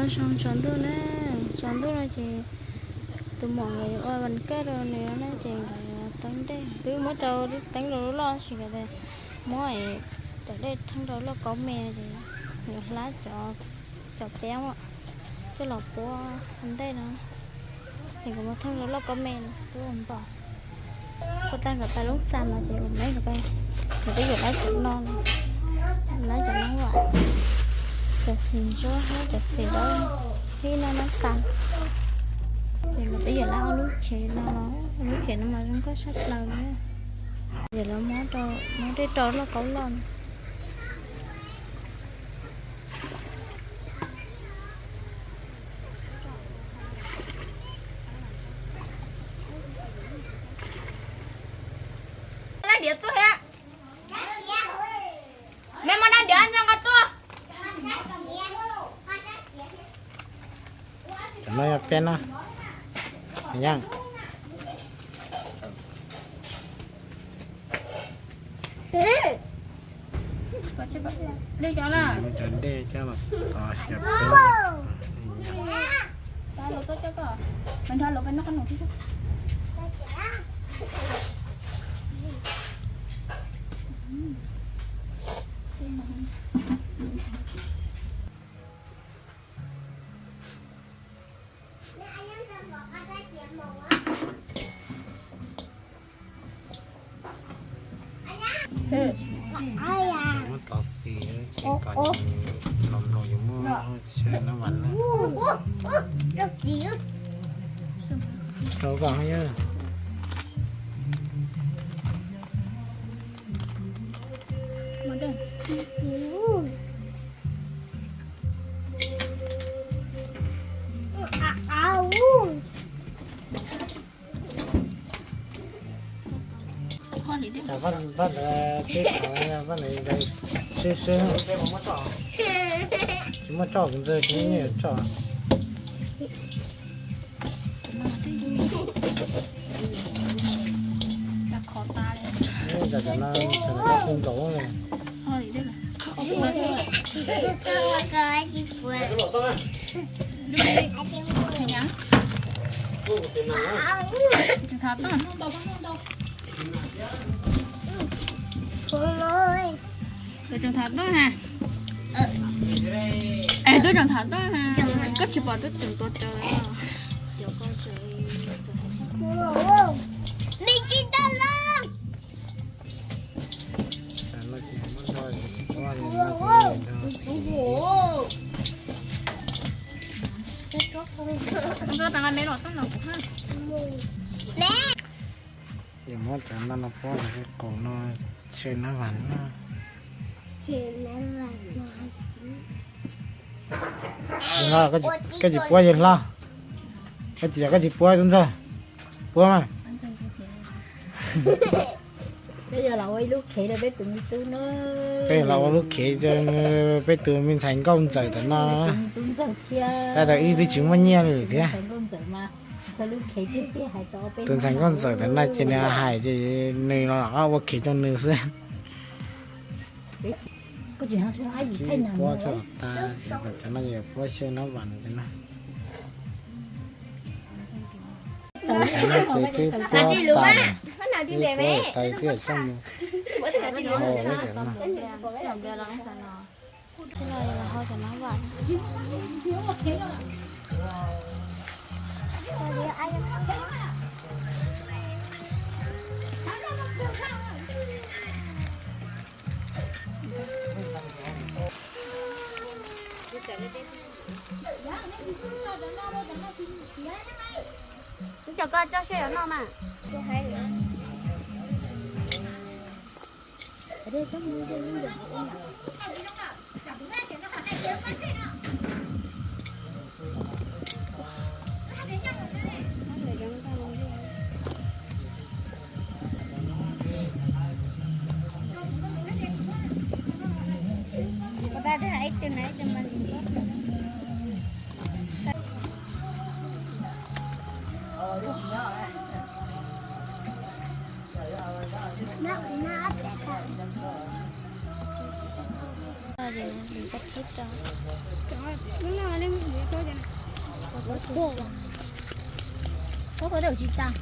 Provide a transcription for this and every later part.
Zoo tsaus ntuj na, tsaus ntuj no ces tus muam nkawd yuav ua vas kaj rau nws no na ces nkawd yuav teeb dej, twb muab rau teeb rau lub loj tab sis nkawd tias muab daim dej theej rau lub lauj kaub me no ces yuav hlab cov, cov teeb coj los puab ua ntej no. Ces nkawd muab theej rau lub lauj kaub me no puab ua npaum. Puab tag nkawd pais lub xa no ces nkawd, nkawd twb yuav lab cov no, lab cov no, cov xim ntsuab thiab cov xim dawb, ib no no tas. Ces nkawd twb yuav lab ua lub chev no, lub chev no mas zoo nkauj tshaj plaws li. Ces lawv muab, muab dej rau lub lauj kaub loj no. Nab diav tuaj thiab. Me muab nab diav nrog nqa tuaj. Cov no yog peb na. Yeej. Cov dej coj los tos xyaw peb. Muab tos xis ces kom nws los mloog yus muab xyaw nab vas na. Rau kom yog Pab, pab lawv teb qhov, pab lawv sib sib, tsis muaj tsoj kuv ntxawg tsis muaj nyiaj yuav tsoj. Cov no, cov no kuj nkaus. Tseem tham toj ha. Es twb tseem tham toj ha. Koj tsis pom twb tseem tuav rawv. Yuav muab cov no no puab, cov qaum no xyaw nab vas na. Koj tsis puab yawg hlob, koj tsis, koj tsis puab tub ntxawg, puab mas. Peb los ua lub khev rau peb tus me ntxhais nkauj ntxawm ntawm no. Tab sis wb twb tsis muaj nyiaj li thiab. Tus ntxhais nkauj ntxawm ntawm no ces nws hais ces nws los ua khev rau nws xwb. Puab tso tas, cov no yog puab xyaw nab vas no. Tus ntxhais no ces twb puab tas lawm, puab tas twb coj mus hau lawm cov no. Ib co koj tso seb yuav noj mas. Ub, koj ko tsis tas.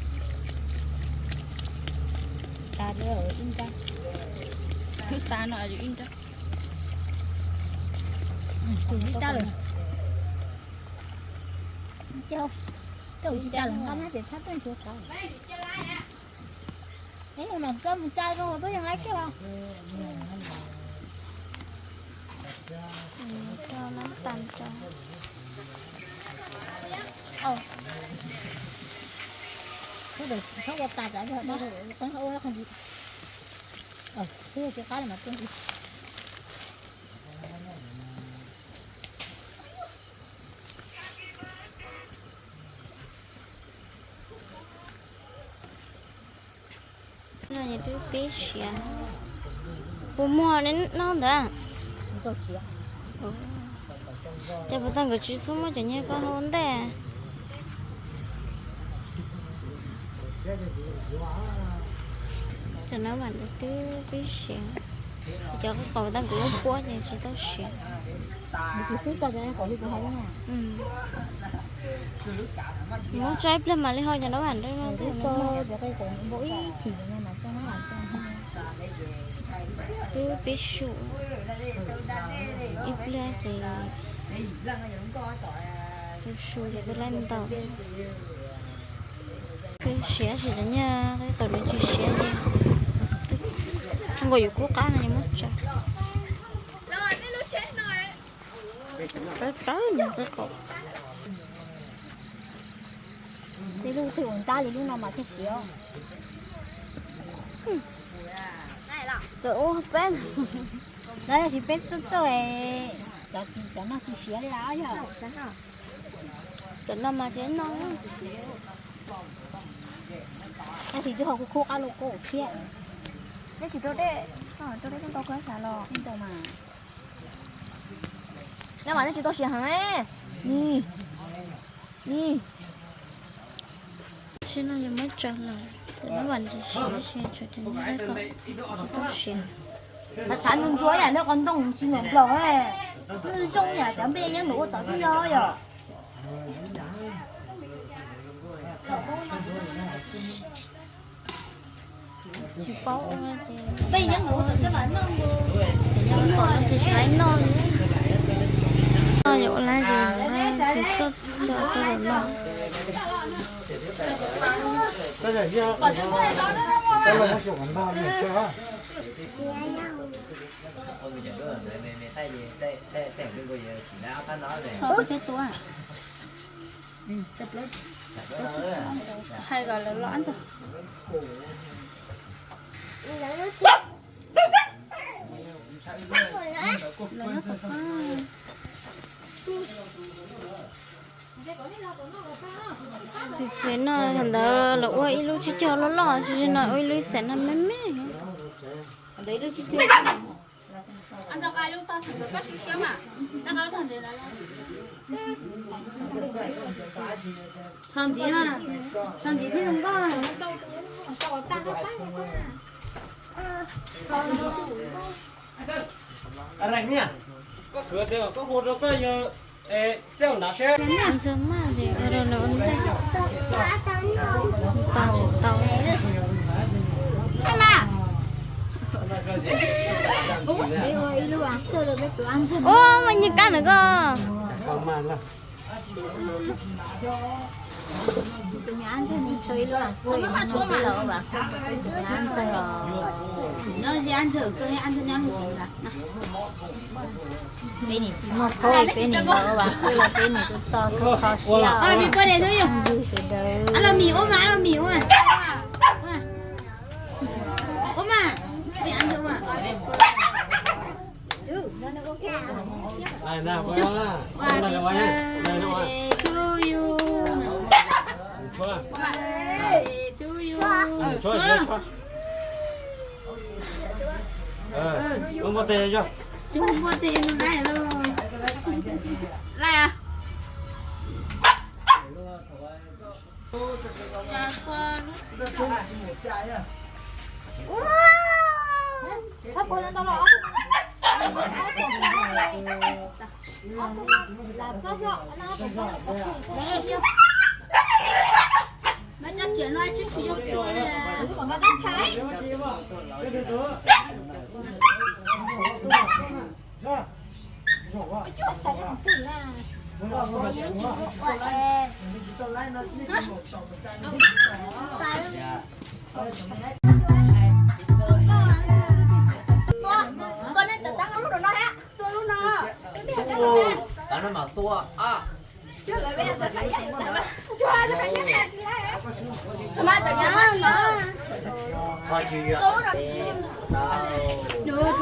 Tas lawm, ib nrab. Twb tas no ib nrab. Tus ib rab lawm. Cau, cau tsis tas lawm, nqa mas ces thab tej nchuav tas. Ib no mas koj mus tsa zoo tuaj yog nqa kiag os. Rau nab tas rau. Txhob ua tas tas, txhob ua qhov ntsis. Twb ua qab mas tuaj ntsis. No ces twb pib siav. Puas muaj noj ntawd? Ces puas tau nkawd tsis xub muab cov nyiaj koj hau ntej. Cov no mas twb pib siav. Cov qau tau nkawd lub puab ces tsis tau siav. Tsis xub tso cov qau li kuv hais na. Muab tso ib pliag mam li hau cov no vam nrau no. Twb pib su ib pliag ces su su ces twb laij ntau. Twb siav sis cov nyiaj qau tau lawv tsis siav ces nkaus yuav kub qab no ces muab tso. Qab qab nws qab qau. Tej lub twg ua ntab li lub no mas thiaj siav. Txawm ua peb, lawv yog tsis peb txawj txawj, cov no tsis siav li lawm yog. Cov no mas tsis noj. Tab sis twb ho kuj khub qab lub kub thiab. Neb tsis rau dej, rau dej ntau kawg xav los ntau mas. Neb mas neb tsis tau siav heev. Ni, ni. Tsis no yog muab tso los, neb mas tsis siav, tsuas cov neb kom tsis tau siav. Txhav txhav ntsuab ntsuab yam neb qos ntoo tsis nplaum nplaum, zoo yam cov npe yeeb npaum ua tom twb yog yom. Tsis paub ua ces, peb yeeb npaum ua tom xwb mas noj npaum. Ces nyob tom no ces tsis laib noj li. Noj ces ua lab ces tsis txawj tso rau lawm no. Txhob txhob tua. Hais kom lawv los ntag. Tus txiv no thaum ntawd lawv ua ib lub tsib caug loj loj, tsis no ua ib lub xeem no me me. Txog ntxiv, txog ntxiv thiab zoo nkauj. Ntxawg maj ces ua rau lawv ua ntej, tau tsis tau. Ua mas nyias kab ntawm koj. Peb nim tsis muaj khaub, peb nim los ua vas khaub los peb nim tub tog khaub kho siab. Ntxwg sawv daws. Los mis ua mas, los mis ua mas. Ua mas. Happy birthday to you. Birthday to you. Tsis muaj birthday no lawm. Laj a. Txhob puas ntau los. Tus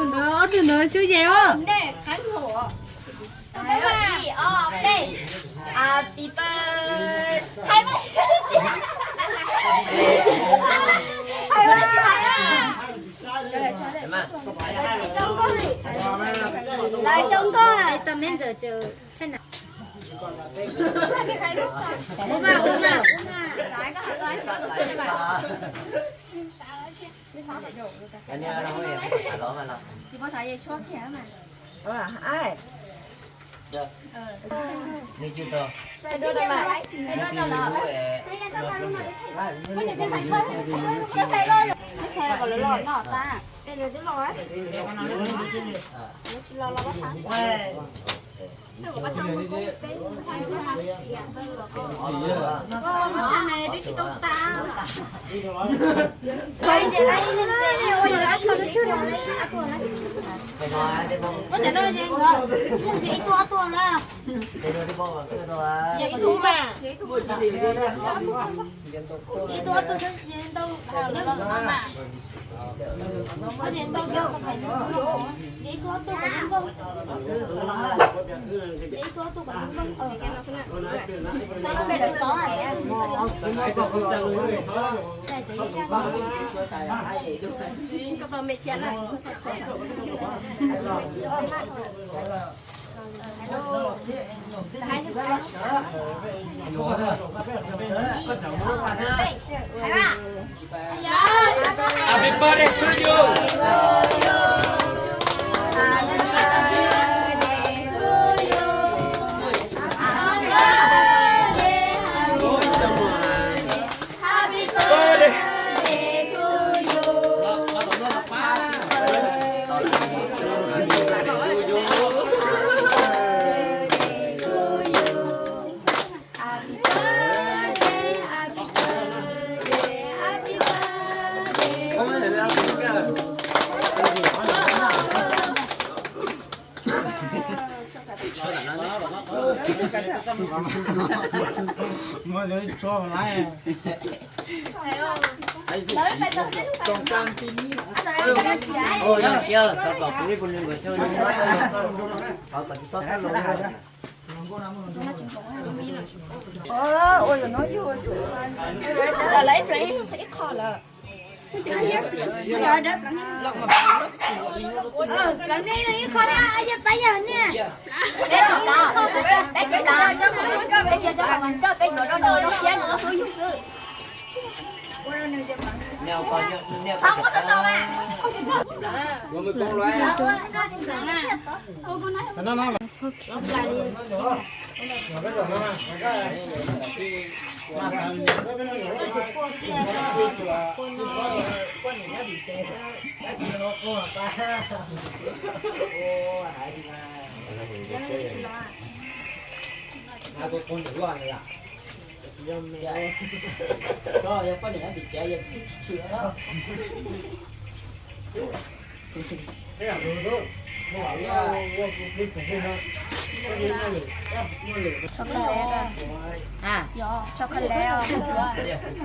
ntawd, ob tug ntawd xyub yem os. Happy birthday. Lawv coob koj, tau me ntxawm tsaws thaj na. Ua mas, ua mas, ua mas.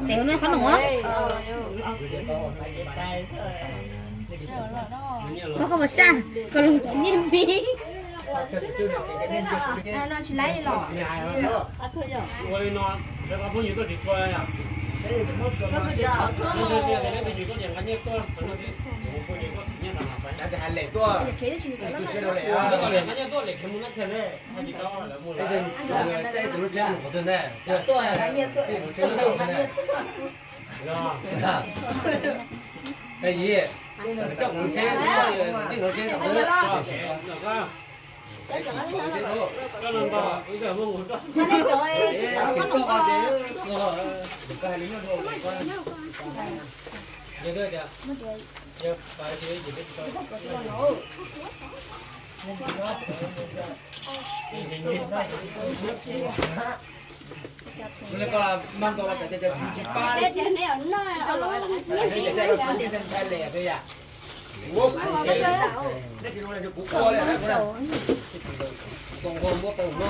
Tes no qhov no. Koj koj puas saj, koj lug tau nyiaj npib. Ua li ko mas tau los cov cov tsis pab li. Ntshai li, kuv ua li, kuv muab tau no.